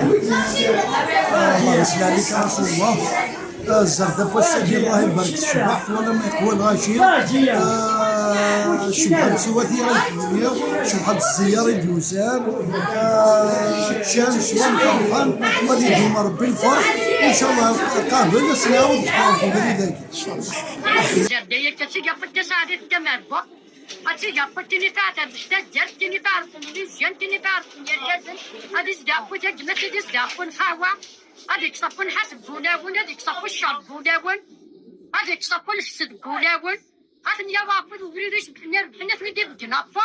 اللهم صل عليك يا رسول الله. الزردة فوساكي الله يبارك الشبح ولا ما يقوى الغاشي. شبحة سواتي غير شبحة الزيارة ديوسان شان شوان فرحان وغادي يدوم ربي الفرح ان شاء الله. قابل سنعاود في ذاك ان شاء الله. هذيك صفو نحاسب بولاون، هذيك صفو الشرب بولاون، هذيك صفو الحسد بولاون. هذا يا وافد وبريدش بحنا ربحنا في دي بجنافة،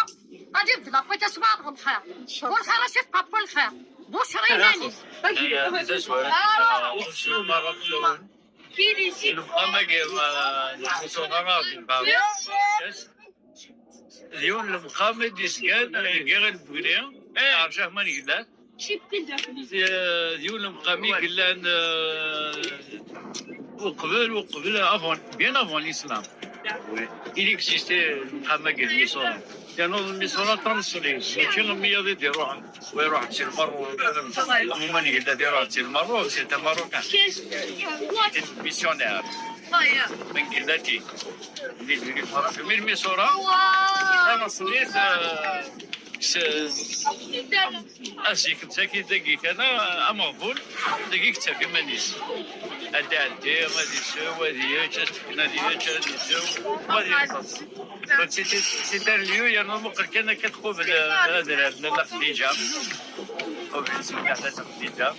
غادي بجنافة تسمع الخير والخير شوف قبل الخير بشرى يماني. اليوم المقام ديسكان غير البولي عرفت ما نقلان ديال المقامي قلان وقبل avant, bien avant l'islam il existait المقام ديال الميسورة، لأنه الميسورة تنصلي ماشي المية دي يروح ويروح تسي المروك. هما قلنا دي يروح تسي المروك، c'est un Marocain missionnaire من قلاتي اللي من الميسورة انا صليت ازيك مساكين دقيق انا امغبول دقيق تافي مانيس هادي عندي غادي يسو غادي غادي غادي يسو غادي يقص. donc c'est un lieu يعني مقر كان كتخوف هذا لا خديجة خديجة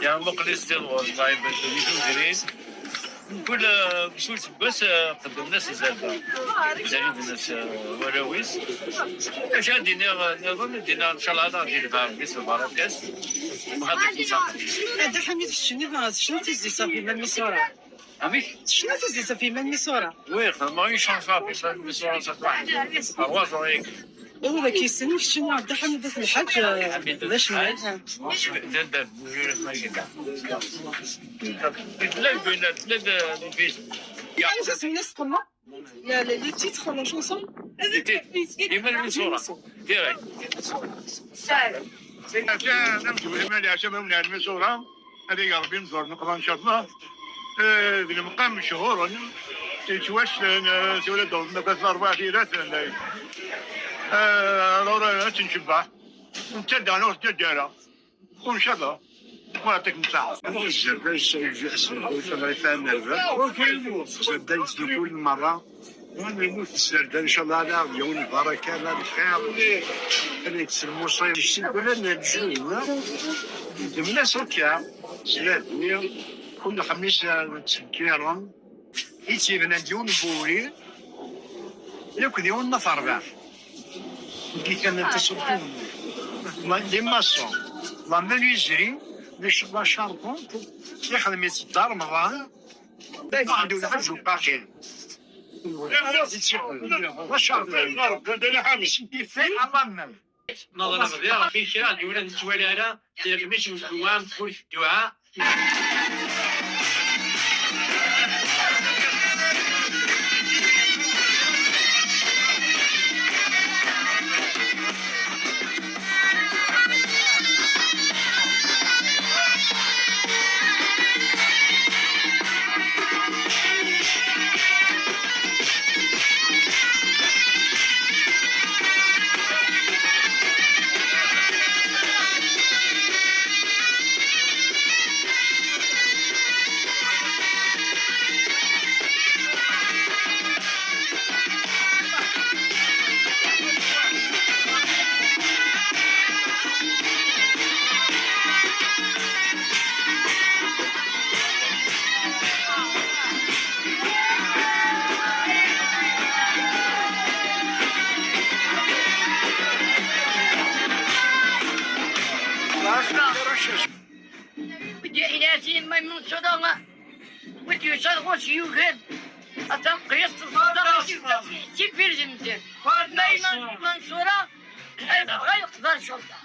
يعني مقلس ديال الله يبارك فيك. كل كل بس قدم الناس زادة زايد الناس وراويس اش عندي نظن دينا ان شاء الله غادي ندير بيس البركاس هذا حميد شنو شنو تيزي صافي من المسورة؟ أمي شنو تيزي صافي من المسورة؟ oui خدمة une chanson في المسورة صافي. ايوا كيسني شنو عبد الحميد الحاج باش les titres, la chanson. ديما المسورة direct. المسورة هذه ربي نزور نقرا ان شاء الله المقام شهور تواش تولد مثلا اربع ليلات الور تنشبع نتدع نور تدارة وان شاء الله ويعطيكم الصحة. كل مرة الزردة ان شاء الله على يوم البركة على الخير اللي يتسلموا صيف كلنا نجيو الناس هكا سلاتني كل خميس تسكيرهم يتيبنا ديون بوري ياك ديون نفر أربعة كي كان تصبحوا les maçons, la menuiserie, la charpente يخدم الدار رمضان عنده الحج وقاقين la charpente. نظرا في شراء ولا نتوالى على مش تقول في الدعاء. ودي إلاسين ما من صدمة ودي يصرغوش يوغد أتنقيس سيفير زمزم ما منصورة غير يقدر شرطة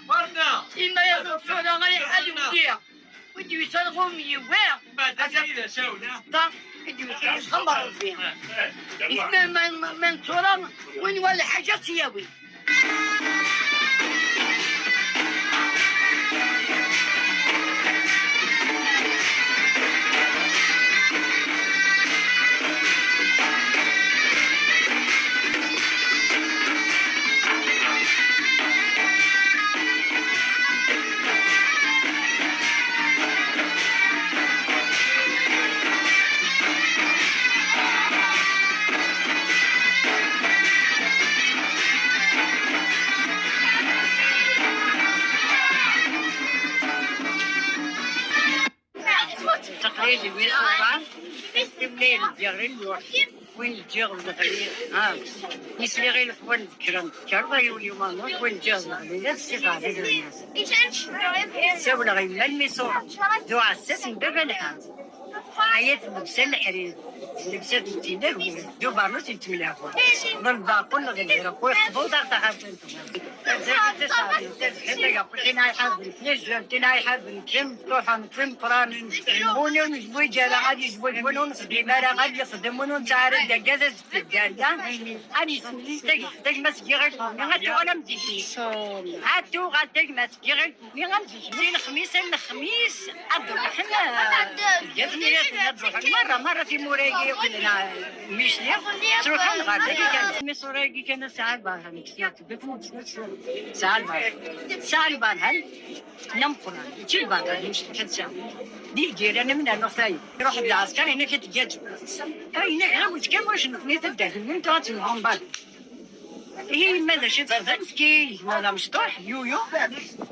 إما يا منصورة غير حد وديع ودي يصرغو ميواه ودي يصرغو فيها إما منصورة وين ولا حاجة سياوي. وين تجيغ الغريب ها يسري غير الخوان ذكرا كرا يولي ما وين تجيغ الغريب السيف عزيز الناس ساولا غير الميسور دو عساس من باب الحاج عيات لبسة الحرير لبسة التيناك دو بارنوس يتملاكو ضرب كل غير ويخطفوا دار مرة مرة في موراقي وكنا ميشلي تروح غادي كان ميسوراقي كان ساعة البارح ساعة البارح ساعة البارح نمقرا تجي البارح مش كنسا دي الجيران من النقطة يروح للعسكر هناك تجاج هناك غير كان واش نقني تبدا من تغات العمبال هي ماذا شي مسكين ولا مشطوح يويو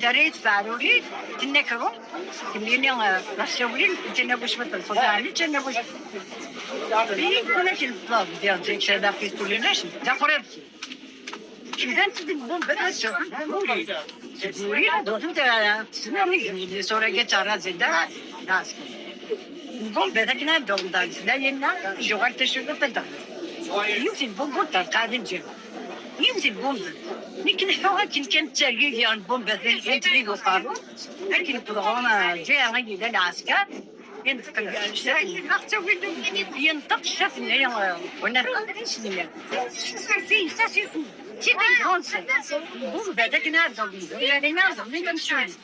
تريت فعلولي تنكرو كمليني راسولين تنا باش ما تلفظ علي تنا باش كل شيء البلاط ديال زيك هذا في كل ناس تاخريت إذا أنت تبون بدل سوري دوتو تاع تسمعني سوري كتاع زيدا ناس بومبا ذاك دوم دار لا ينا جوغال تشوف تدخل يمكن بومبو تاع قاعد نجيب يمكن بومبا لكن حفوها كان كانت تاقي البومبا ثاني وقالوا لكن بضغونا جاء غير العسكر ينطق ينطق شافني وانا سي سي سي الفرنسي بومبا داك نازل يعني نازل من كنشوف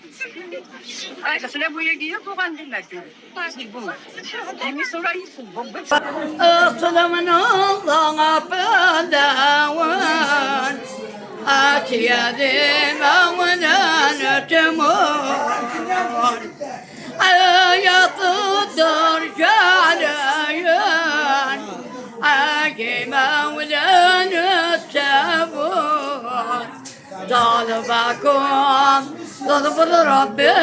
أصلا من الله بداوان آتي ذي مولانا تمون آية الدرجة عليان آتي مولانا تمون طالبكم ضرب ربي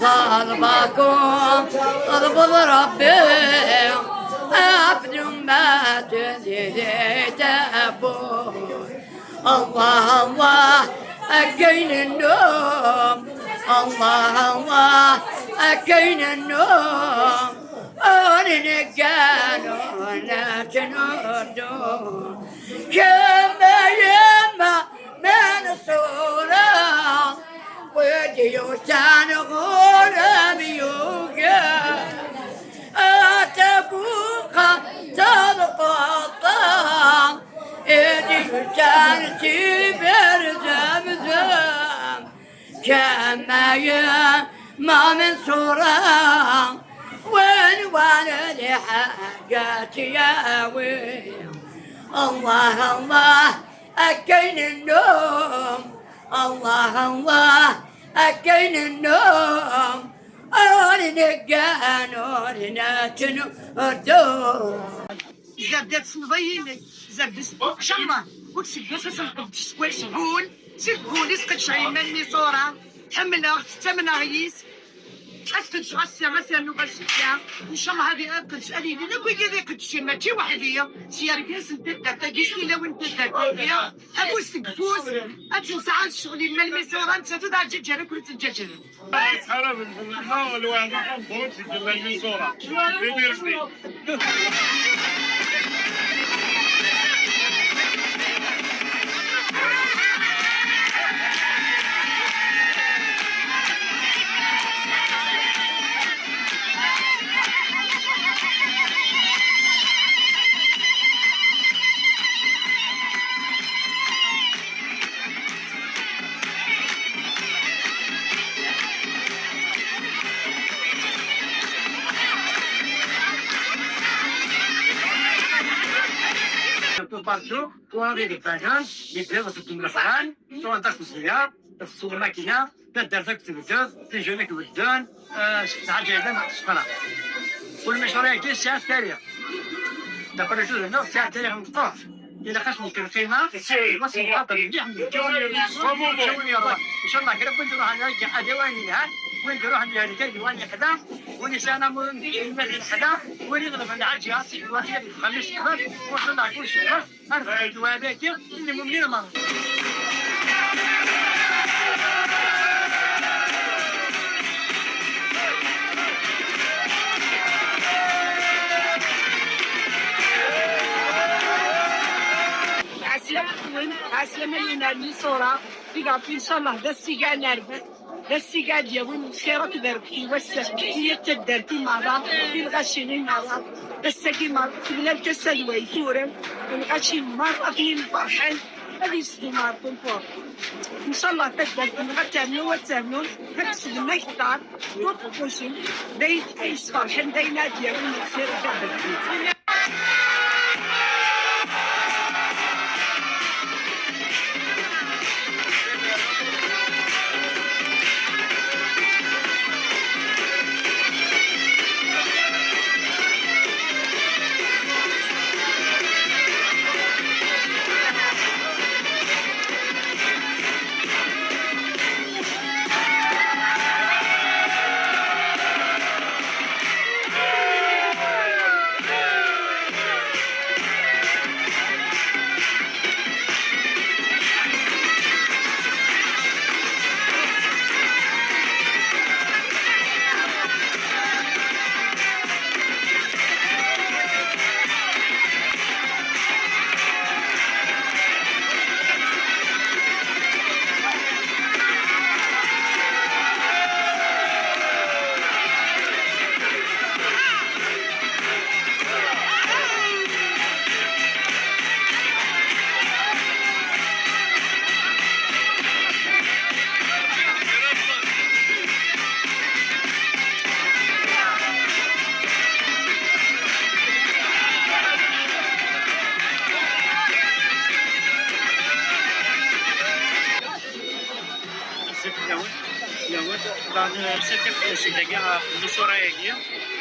طالبكم ضرب ربي عبد ما تزيد تأبون الله الله أكين النوم الله الله أكين النوم أرنقانو لا تنودون كما يما من صورة وديوسان غرام يوجا أتبوق تلقطا إديوسان سيبر زمزم كما يما من صورة وين وانا لحاجاتي يا وين الله الله أكين النوم الله الله أكين النوم زبدة صنبيني زبدة إن شاء الله وتسبس سكوال سبول سبول يسقط شعيما ميصورة حملها تمنى غيس اسكت غسا غسا نوغا ان شاء الله هذه اقدش هذه لا كوي كذا قدش ماشي وحديه سياري كاس نتا تاكيس لا وين تا افوس تكفوس اتنسى عاد الشغل ما الميصورة انت تدع الججره كل تججره Partout, وغادي الفنان يبدا في الفران سواء داك الزيار الصور ماكينة تدار داك تبدل تيجونك ودان ساعة مع السفرة والمشروع يجي الساعة التالية دابا جو هنا الساعة التالية مقطوع إلا خاص نكون قيمة ما سنحط مليح ان شاء الله كده كنت نروح نرجع أدواني لها وين تروح نرجع وين كذا. ونسانا الحدا ونضرب العجيات خمس كبر وصلنا كل شيء أرفع جوابك اللي ممنين مرة. عسلامة لينا المنصورة في إن شاء الله دا السيقة نربح دا السيقة ديال خيرك ذربحي وسا هي تدار في مرة في الغاشي مرة بس كي مرة بلا الكسل ويثورا الغاشي مرة في الفرحان هذه يسدو ماركم فور إن شاء الله تقدر غتعملوا وتعملوا غتسلم كثار وتقوشي داين عيش فرحان داين ديال خير.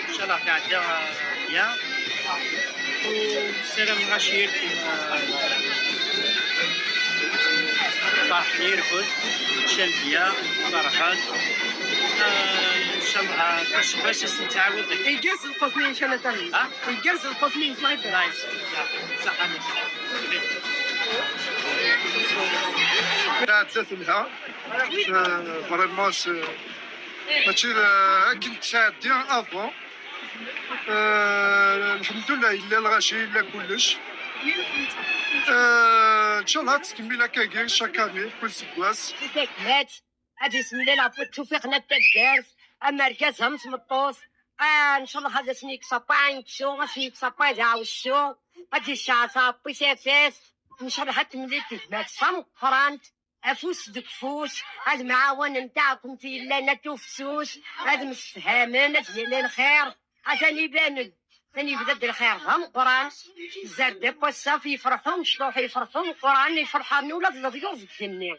ان شاء الله تعدى بيان والسلام غشير فرحني ركض شان بيا فرحان ان شاء الله باش نتعاود. الجرس القطني ان شاء الله تعمل. الجرس القطني نايس صح. ثلاثة vraiment ماشي كنت ساعدين avant. الحمد لله الا الغاشي الا كلش. ان شاء الله تكمل هكا chaque année كل سكواس. مات هادي سمي لا التوفيق نتا الدارس مركز همس مطوس. ان شاء الله هذا سميك صباين كسو سميك صباين داوسو غادي الشعصة بيسافاس ان شاء الله تملي تجمع صم قرانت افوس دكفوس هاد معاون نتاعكم في لنا توفسوس هاد مستهامن ديال الخير عشان يبان ثاني يبدا الخير هم قران زاد بوسا في يفرحوا مشروح يفرحوا قران يفرحوا ولاد الضيوف الجنة.